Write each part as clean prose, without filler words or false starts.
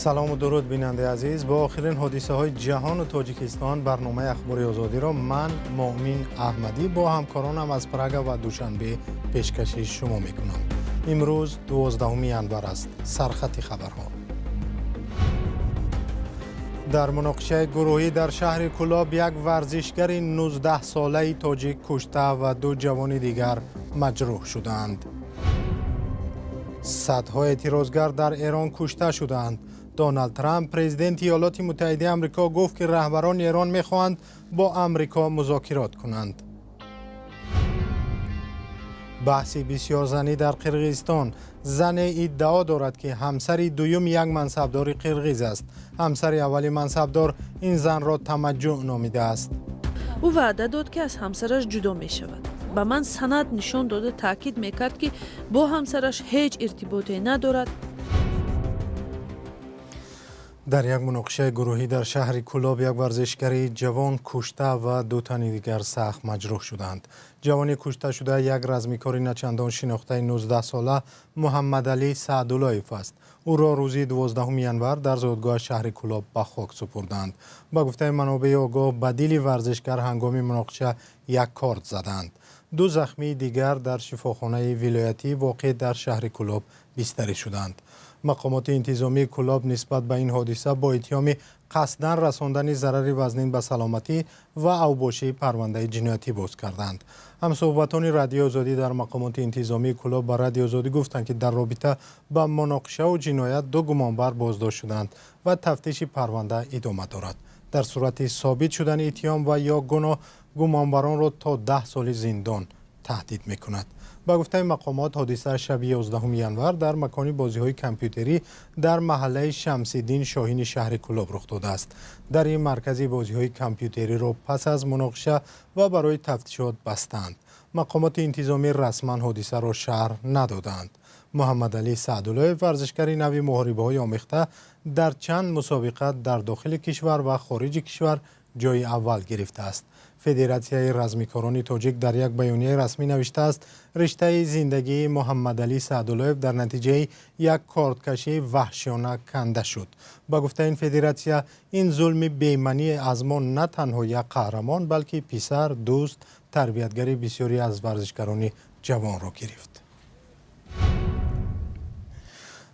Салому дуруд, бинандаи азиз. Бо охирин ҳодисаҳои ҷаҳону Тоҷикистон барномаи Ахбори Озодиро ман, Муъмин Аҳмадӣ, бо ҳамкоронам аз Прага ва Душанбе пешкаши шумо мекунам. Имрӯз 12 январ аст. Сархати хабарҳо: дар муноқишаи гурӯҳӣ дар шаҳри Кӯлоб як варзишгари 19-солаи тоҷик кушта ва ду ҷавони дигар маҷрӯҳ шуданд. Садҳо эътирозгар дар Эрон кушта шуданд. Доналд Трамп, президенти Иёлоти Муттаҳидаи Амрико, гуфт, ки раҳбарони Эрон мехоҳанд бо Амрико музокирот кунанд. Баҳси бисёрзанӣ дар Қирғизистон: зане иддао дорад, ки ҳамсари дуюми як мансабдори қирғиз аст. Ҳамсари аввали мансабдор ин занро тамаҷҷӯъ номидааст. Ӯ ваъда дод, ки аз ҳамсараш ҷудо мешавад. Ба ман санад нишон дода, таъкид мекард, ки бо ҳамсараш ҳеҷ иртиботе надорад. Дар як муноқишаи гурӯҳӣ дар шаҳри Кӯлоб як варзишгари ҷавон кушта ва ду тани дигар сахт маҷрӯҳ шуданд. Ҷавони кушташуда як размикори начандон шинохтаи 19-сола Муҳаммадалӣ Саъдуллоев аст. Ӯро рӯзи 12 январ дар зодгоҳи шаҳри Кӯлоб ба хок супурданд. Ба гуфтаи манобеи огоҳ, ба дили варзишгар ҳангоми муноқиша як корд заданд. Ду захмии дигар дар шифохонаи вилоятӣ, воқеъ дар шаҳри Кӯлоб, бистарӣ шуданд. Мақомоти интизомии Кӯлоб нисбат ба ин ҳодиса бо иттиҳоми қасдан расондани зарари вазнин ба саломатӣ ва авбошӣ парвандаи ҷиноятӣ боз карданд. Ҳамсӯҳбатони Радиои Озодӣ дар мақомоти интизомии Кӯлоб ба Радиои Озодӣ гуфтанд, ки дар робита ба муноқишаву ҷиноят ду гумонбар боздошт шуданд ва тафтиши парванда идома дорад. Дар сурати собит шудани иттиҳом ва ё гуноҳ, гумонбаронро то 10 соли зиндон таҳдид мекунад. Ба гуфтаи мақомот, ҳодиса шаби 11 январ дар макони бозиҳои компютерӣ дар маҳаллаи Шамсиддин Шоҳини шаҳри Кӯлоб рух додааст. Дар ин маркази бозиҳои компютериро пас аз муноқиша ва барои тафтишот бастанд. Мақомоти интизомӣ расман ҳодисаро шарҳ надоданд. Муҳаммадалӣ Саъдуллоев, варзишгари нави муҳорибаҳои омехта, дар чанд мусобиқа дар дохили кишвар ва хориҷи кишвар ҷои аввал гирифтааст. Федератсияи размикорони тоҷик дар як баёнияи расмӣ навиштааст: риштаи зиндагии Муҳаммадалӣ Саъдуллоев дар натиҷаи як кордкашии ваҳшиёна канда шуд. Ба гуфтаи ин федератсия, ин зулми бемаънӣ аз мо на танҳо як қаҳрамон, балки писар, дӯст, тарбиятгари бисёре аз варзишгарони ҷавонро гирифт.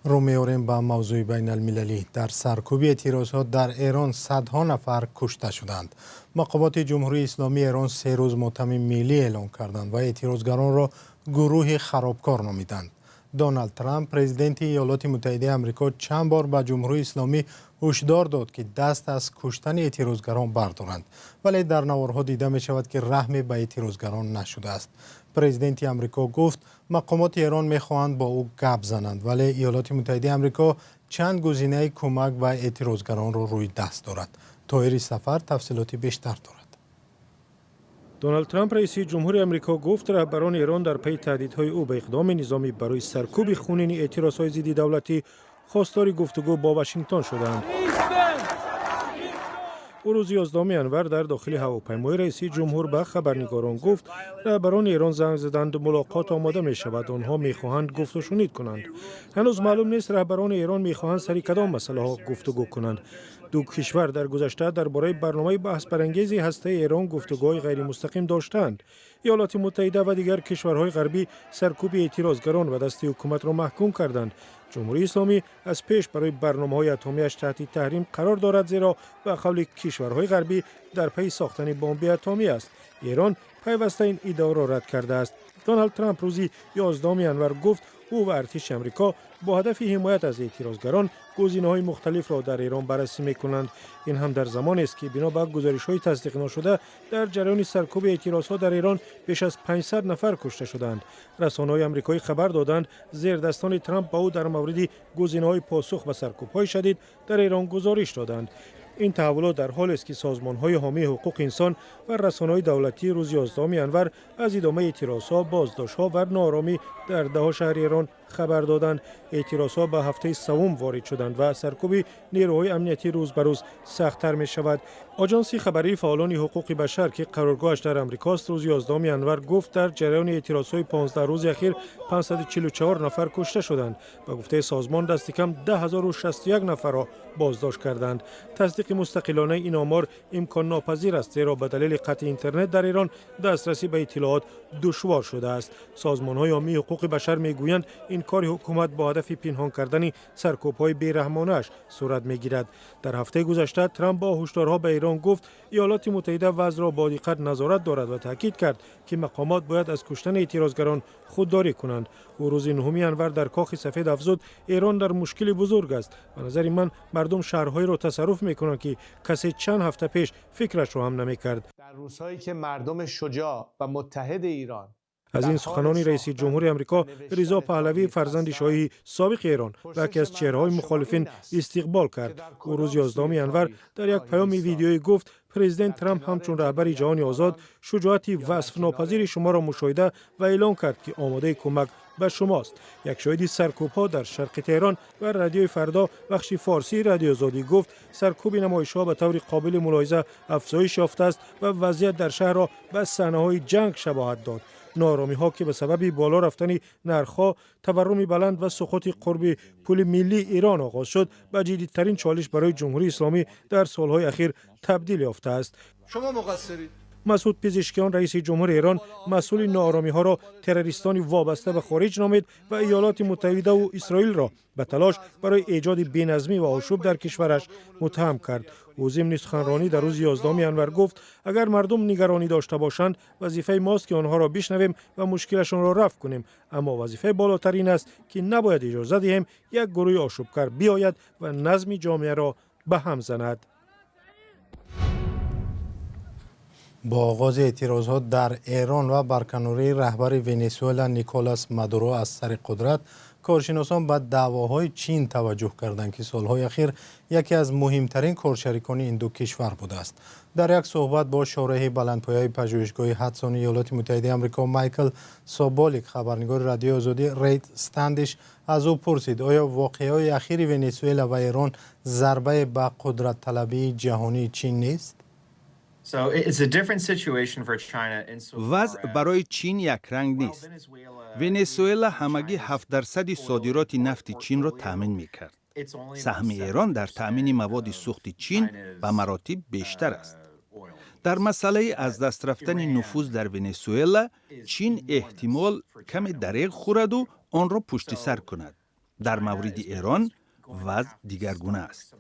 Рӯ меорем ба мавзӯи байналмилалӣ. Дар саркӯби эътирозҳо дар Эрон садҳо нафар кушта шуданд. Мақомоти Ҷумҳурии Исломии Эрон 3 рӯз мотами миллӣ эълон карданд ва эътирозгаронро гурӯҳи харобкор номиданд. Доналд Трамп, президенти Иёлоти Муттаҳидаи Амрико, чанд бор ба Ҷумҳурии Исломӣ ҳушдор дод, ки даст аз куштани эътирозгарон бардоранд, вале дар наворҳо дида мешавад, ки раҳме ба эътирозгарон нашудааст. Президенти Амрико гуфт, мақомоти Эрон мехоҳанд бо ӯ гап зананд, вале Иёлоти Муттаҳидаи Амрико чанд гузинаи кӯмак ба эътирозгаронро рӯи даст дорад. Тоҳири Сафар тафсилоти бештар дорад. Доналд Трамп, раиси ҷумҳури Амрико, гуфт, раҳбарони Эрон дар пайи таҳдидҳои ӯ ба иқдоми низомӣ барои саркӯби хунини эътирозҳои зидди давлатӣ хостори гуфтугӯ бо Вашингтон шуданд. Ӯ рӯзи 11 январ дар дохили ҳавопаймои раиси ҷумҳур ба хабарнигорон гуфт, раҳбарони Эрон занг заданд, мулоқот омода мешавад, онҳо мехоҳанд гуфтушунид кунанд. Ҳанӯз маълум нест, раҳбарони Эрон мехоҳанд сари кадом масъалаҳо гуфтугӯ кунанд. Ду кишвар дар гузашта дар бораи барномаи баҳсбарангези ҳастаи Эрон гуфтугӯҳои ғайримустақим доштанд. Иёлоти Муттаҳида ва дигар кишварҳои ғарбӣ саркӯби эътирозгарон ба дасти ҳукуматро маҳкум карданд. Ҷумҳурии Исломӣ аз пеш барои барномаҳои атомиаш таҳти таҳрим қарор дорад, зеро ба қавли кишварҳои ғарбӣ дар пайи сохтани бомби атомӣ аст. Эрон пайваста ин иддаоро рад кардааст. Доналд Трамп рӯзи 11 январ гуфт, ӯ ва артиши Амрико бо ҳадафи ҳимоят аз эътирозгарон гузинаҳои мухталифро дар Эрон баррасӣ мекунанд. Ин ҳам дар замонест, ки бино ба гузоришҳои тасдиқношуда, дар ҷараёни саркӯби эътирозҳо дар Эрон беш аз 500 нафар кушта шуданд. Расонаҳои амрикоӣ хабар доданд, зердастони Трамп ба ӯ дар мавриди гузинаҳои посух ба саркӯбҳои шадид дар Эрон гузориш доданд. Ин таҳаввулот дар ҳолест, ки созмонҳои ҳомии ҳуқуқи инсон ва расонаҳои давлатӣ рӯзи 11 январ аз идомаи эътирозҳо, боздоштҳо ва нооромӣ дар даҳо шаҳри Эрон Хабар доданд. Эътирозҳо ба ҳафтаи саввум ворид шуданд ва саркӯби нерӯҳои амниятӣ рӯз ба рӯз сахттар мешавад. Оҷонси хабарии фаъолони ҳуқуқи башар, ки қароргоҳаш дар Амрикост, рӯзи 11 январ гуфт, дар ҷараёни эътирозҳои 15 рӯзи ахир 544 нафар кушта шуданд. Ба гуфтаи созмон, дасти кам 10 061 нафарро боздошт карданд. Тасдиқи мустақилонаи ин омор имконнопазир аст, зеро ба далели қатъи интернет дар Эрон дастрасӣ ба иттилоот душвор шудааст. Созмонҳои ҳомии ҳуқуқи башар мегӯянд, ин кори ҳукумат бо ҳадафи пинҳон кардани саркӯбҳои бераҳмонааш сурат мегирад. Дар ҳафтаи гузашта Трамп бо ҳушдорҳо ба Эрон гуфт, Иёлоти Муттаҳида вазъро бо диққат назорат дорад ва таъкид кард, ки мақомот бояд аз куштани эътирозгарон худдорӣ кунанд. Ӯ рӯзи 9 январ дар Кохи Сафед афзуд: «Эрон дар мушкили бузург аст. Ба назари ман, мардум шаҳрҳоеро тасарруф мекунанд, ки касе чанд ҳафта пеш фикрашро ҳам намекард». Дар рӯзҳое ки мардуми шуҷоъ ва муттаҳиди Эрон Аз ин суханони раиси ҷумҳури Амрико Ризо Паҳлавӣ, фарзанди шоҳии собиқи Эрон ва яке аз чеҳраҳои мухолифин, истиқбол кард. Ӯ рӯзи 11 январ дар як паёми видеоӣ гуфт: «Президент Трамп ҳамчун раҳбари ҷаҳони озод шуҷоати васфнопазири шуморо мушоҳида ва эълон кард, ки омодаи кӯмак ба шумост». Як шоҳиди саркӯбҳо дар шарқи Теҳрон ва Радиои Фардо, бахши форсии Радиои Озодӣ, гуфт, саркӯби намоишҳо ба таври қобили мулоҳиза афзоиш ёфтааст ва вазъият дар шаҳрро ба саҳнаҳои ҷанг шабоҳат дод. Нооромиҳо, ки ба сабаби боло рафтани нархҳо, таварруми баланд ва суқути қурби пули миллии Эрон оғоз шуд, ба ҷиддитарин чолиш барои Ҷумҳурии Исломӣ дар солҳои ахир табдил ёфтааст. Шумо муқассиред. Масуд Пизишкиён, раиси ҷумҳури Эрон, масъули нооромиҳоро террористони вобаста ба хориҷ номид ва Иёлоти Муттаҳидаву Исроилро ба талош барои эҷоди беназмӣ ва ошӯб дар кишвараш муттаҳам кард. Ӯ зимни суханронӣ дар рӯзи 11 январ гуфт: «Агар мардум нигаронӣ дошта бошанд, вазифаи мост, ки онҳоро бишнавем ва мушкилашонро рафъ кунем. Аммо вазифаи болотар ин аст, ки набояд иҷоза диҳем як гурӯҳи ошӯбкар биёяд ва назми ҷомеаро ба ҳам занад». Бо оғози эътирозҳо дар Эрон ва барканории раҳбари Венесуэла Николас Мадуро аз сари қудрат, коршиносон ба даъвоҳои Чин таваҷҷӯҳ карданд, ки солҳои ахир яке аз муҳимтарин коршарикони ин ду кишвар будааст. Дар як суҳбат бо шореҳи баландпояи Пажӯҳишгоҳи Ҳадсони Иёлоти Муттаҳидаи Амрико Майкл Соболик, хабарнигори Радиои Озодӣ Рейд Стандиш аз ӯ пурсид, оё воқеаҳои ахири Венесуэла ва Эрон зарбае ба қудратталабии ҷаҳонии Чин нест? Вазъ барои Чин якранг нест. Венесуэла ҳамагӣ 7 дарсади содироти нафти Чинро таъмин мекард. Саҳми Эрон дар таъмини маводи сӯхти Чин ба маротиб бештар аст. Дар масъалаи аз даст рафтани нуфуз дар Венесуэла Чин эҳтимол каме дареғ хӯраду онро пушти сар кунад. Дар мавриди Эрон вазъ дигаргуна аст.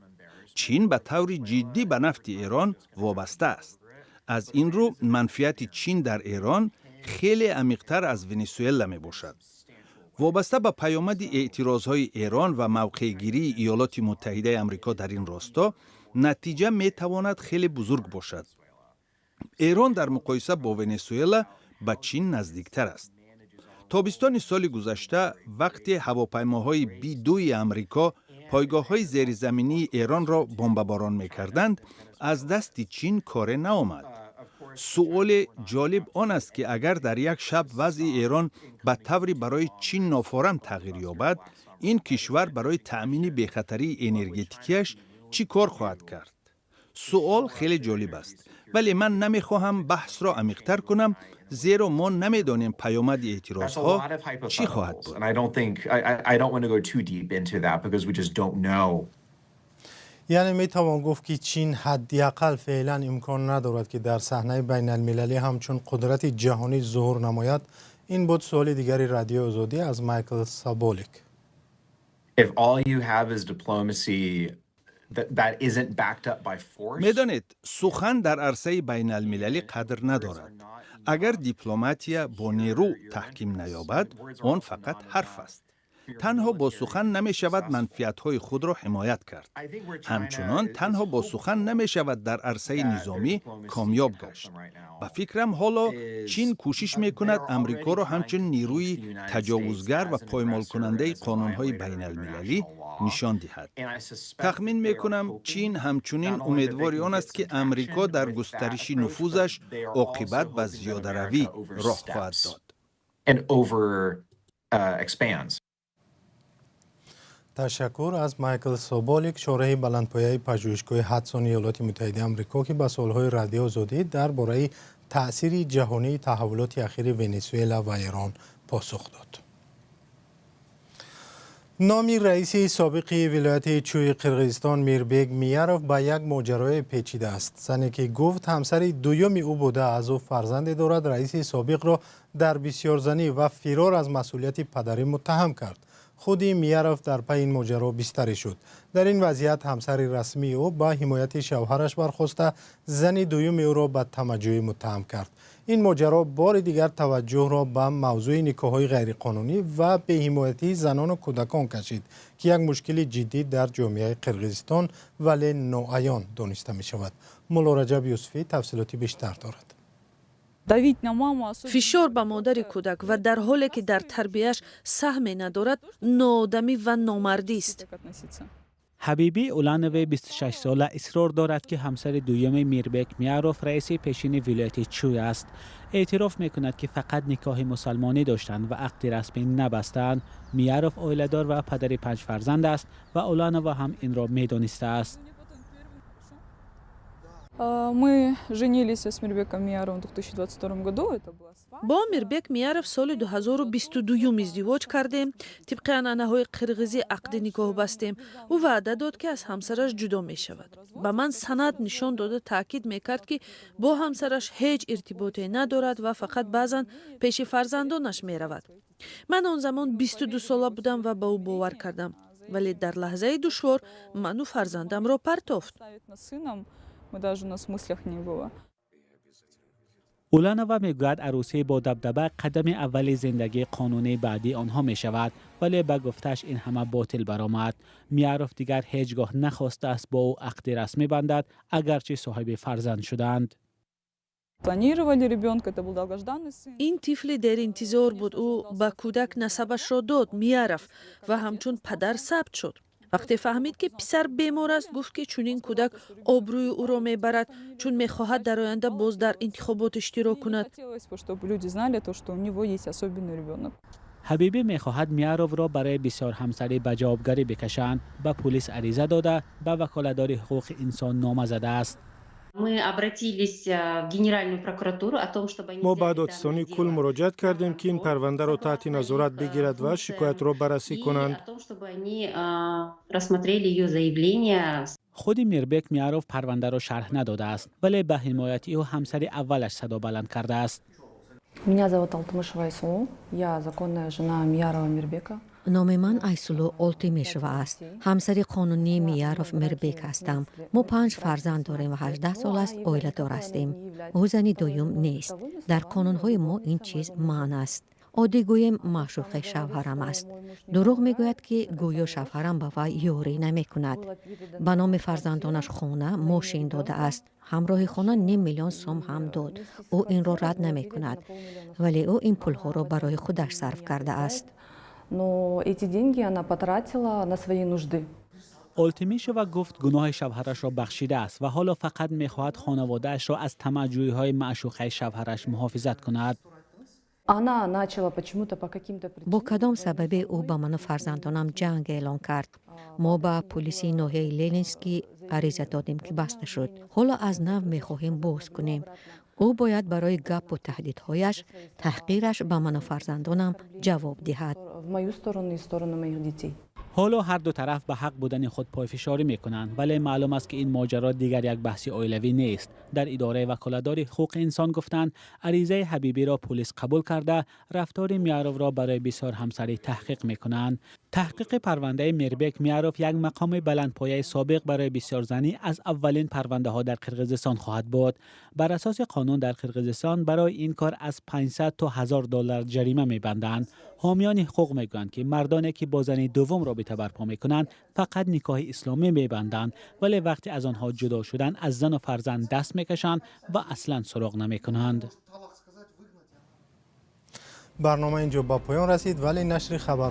Чин ба таври ҷиддӣ ба нафти Эрон вобаста аст. Аз ин рӯ, манфиати Чин дар Эрон хеле амиқтар аз Венесуэла мебошад. Вобаста ба паёмади эътирозҳои Эрон ва мавқеъгирии Иёлоти Муттаҳидаи Амрико дар ин росто, натиҷа метавонад хеле бузург бошад. Эрон дар муқоиса бо Венесуэла ба Чин наздиктар аст. Тобистони соли гузашта, вақте ҳавопаймоҳои Би-2 Амрико пойгоҳҳои зеризаминии Эронро бомбаборон мекарданд, аз дасти Чин коре наомад. Суоле ҷолиб он аст, ки агар дар як шаб вазъи Эрон ба таври барои Чин нофорам тағйир ёбад, ин кишвар барои таъмини бехатарии энергетикияш чӣ кор хоҳад кард? Суол хеле ҷолиб аст, вале ман намехоҳам баҳсро амиқтар кунам, зеро мо намедонем паёмади эътирозҳо чӣ хоҳад буд. Яъне метавон гуфт, ки Чин ҳадди ақал феълан имкон надорад, ки дар саҳнаи байналмилалӣ ҳамчун қудрати ҷаҳонӣ зуҳур намояд? Ин буд суоли дигари Радиои Озодӣ аз Майкл Саболик. If all you have is diplomacy Медонед, сухан дар арсаи байналмилалӣ қадр надорад. Агар дипломатия бо нерӯ таҳким наёбад, он фақат ҳарф аст. Танҳо бо сухан намешавад манфиатҳои худро ҳимоят кард. Ҳамчунон, танҳо бо сухан намешавад дар арсаи низомӣ комёб гашт. Ба фикрам, ҳоло Чин кӯшиш мекунад Амрикоро ҳамчун нерӯи таҷовузгар ва поймолкунандаи қонунҳои байналмилалӣ нишон диҳад. Тахмин мекунам, Чин ҳамчунин умедвори он аст, ки Амрико дар густариши нуфузаш оқибат ба зиёдаравӣ роҳ хоҳад дод. Ташаккур аз Майкл Соболик, шореҳи баландпояи Пажӯҳишгоҳи Ҳадсони Иёлоти Муттаҳидаи Амрико, ки ба суолҳои Радиои Озодӣ дар бораи таъсири ҷаҳонии таҳаввулоти ахири Венесуэла ва Эрон посух дод. Номи раиси собиқи вилояти Чӯи Қирғизистон Мирбек Мияров ба як моҷарои печида аст. Зане, ки гуфт ҳамсари дуюми ӯ буда, аз ӯ фарзанде дорад, раиси собиқро дар бисёрзанӣ ва фирор аз масъулияти падарӣ муттаҳам кард. Худи Мияров дар пайи ин моҷаро бистарӣ шуд. Дар ин вазъият ҳамсари расмии ӯ ба ҳимояти шавҳараш бархоста, зани дуюми ӯро ба тамаъҷӯӣ муттаҳам кард. Ин моҷаро бори дигар таваҷҷӯҳро ба мавзӯи никоҳҳои ғайриқонунӣ ва беҳимоятии занону кӯдакон кашид, ки як мушкили ҷиддӣ дар ҷомеаи Қирғизистон, вале ноаён дониста мешавад. Мулло Раҷаб Юсуфӣ тафсилоти бештар дорад. Давить на маму, особенно Фишор ба модари кӯдак ва дар ҳоле ки дар тарбияш саҳме надорад, ноодамӣ ва номардист. Так относиться. Ҳабибӣ Уланови 26-сола исрор дорад, ки ҳамсари дуюми Мирбек Мияров, раиси пешини вилояти Чӯй аст. Эътироф мекунад, ки фақат никоҳи мусалмонӣ доштанд ва ақди расмӣ набастанд. Мияров оиладор ва падари панҷ фарзанд аст ва Уланова ҳам инро медонистааст. Мы женились с Мирбеком Мияровым в 2022 году. Это была свадьба. Бо Мирбек Мияров соли 2022 издивоҷ кардем. Тибқи анъанаҳои қирғизӣ ақди никоҳ бастем. Ӯ ваъда дод, ки аз ҳамсараш ҷудо мешавад. Ба ман санад нишон дода, таъкид мекард, ки бо ҳамсараш ҳеҷ иртиботе надорад ва фақат баъзан пеши фарзандонаш меравад. Ман он замон 22 сола будам ва ба ӯ бовар кардам, вале дар лаҳзаи душвор ману фарзандамро партофт. Ставить над сыном, мы даже у нас в мыслях не было. Уланова мегӯяд, арӯсӣ бо дабдаба қадами аввали зиндагии қонунии баъдии онҳо мешавад, вале ба гуфтааш ин ҳама ботил баромад. Мияров дигар ҳеҷ гоҳ нахостааст бо ӯ ақди расмӣ бандад, агарчи соҳиби фарзанд шуданд. Планировали ребенка, это был долгожданный сын. Ин тифли деринтизор буд. Ӯ ба кӯдак насабашро дод, Мияров, ва ҳамчун падар сабт шуд. Вақте фаҳмид, ки писар бемор аст, гуфт, ки чунин кӯдак обрӯи ӯро мебарад, чун мехоҳад дар оянда боз дар интихобот иштирок кунад. Хотелось бы, чтобы люди знали то, что у него есть особенный ребенок. Ҳабибӣ мехоҳад Мияровро барои бисёрҳамсарӣ ба ҷавобгарӣ бикашанд. Ба пулис ариза дода, ба ваколатдори ҳуқуқи инсон нома задааст. Мы обратились в Генеральную прокуратуру о том, чтобы они Мо ба Додситонии кулл муроҷиат кардем, ки ин парвандаро таҳти назорат бигирад ва шикоятро баррасӣ кунанд. О том, чтобы они рассмотрели ее заявление. Худи Мирбек Мияров парвандаро шарҳ надодааст, вале ба ҳимояти ӯ ҳамсари аввалаш садо баланд кардааст. Меня зовут Алтымышева Айсулу. Я законная жена Миярова Мирбека. Номи ман Айсулу Олтимешова аст. Ҳамсари қонунии Мияров Мирбек ҳастам. Мо панҷ фарзанд дорем ва 18 сол аст оиладор ҳастем. Ӯ зани дуюм нест. Дар қонунҳои мо ин чиз манъ аст. Оддӣ гӯем, маъшуқаи шавҳарам аст. Дурӯғ мегӯяд, ки гӯё шавҳарам ба вай ёрӣ намекунад. Ба номи фарзандонаш хона, мошин додааст. Ҳамроҳи хона ним миллион сом ҳам дод. Ӯ инро рад намекунад, вале ӯ ин пулҳоро барои худаш сарф кардааст. Но эти деньги она потратила на свои нужды. Олтимишова гуфт, гуноҳи шавҳарашро бахшидааст ва ҳоло фақат мехоҳад хонаводаашро аз тамаъҷӯиҳои маъшуқаи шавҳараш муҳофизат кунад. Она начала почему-то по каким-то Бо кадом сабабе ӯ ба ману фарзандонам ҷанг эълон кард? Мо ба пулиси ноҳияи Ленинский ариза додем, ки баста шуд. Ҳоло аз нав мехоҳем боз кунем. Ӯ бояд барои гапу таҳдидҳояш, таҳқираш ба ману фарзандонам ҷавоб диҳад. В мою сторону и в сторону моих детей. Ҳоло ҳар ду тараф ба ҳақ будани худ пойфишорӣ мекунанд, вале маълум аст, ки ин моҷаро дигар як баҳси оилавӣ нест. Дар идораи ваколатдори ҳуқуқи инсон гуфтанд, аризаи Ҳабибиро пулис қабул карда, рафтори Мияровро барои бисёрҳамсарӣ таҳқиқ мекунанд. Таҳқиқи парвандаи Мирбек Мияров, як мақоми баландпояи собиқ, барои бисёрзанӣ аз аввалин парвандаҳо дар Қирғизистон хоҳад буд. Бар асоси қонун дар Қирғизистон барои ин кор аз 500 то 1000 доллар ҷарима мебанданд. Ҳомиёни ҳуқуқ мегӯянд, ки мардоне ки бо зани дуввум робита барпо мекунанд, фақат никоҳи исломӣ мебанданд, вале вақте аз онҳо ҷудо шуданд, аз зану фарзанд даст мекашанд ва аслан суроғ намекунанд. Барнома инҷо ба поён расид, вале нашри хабар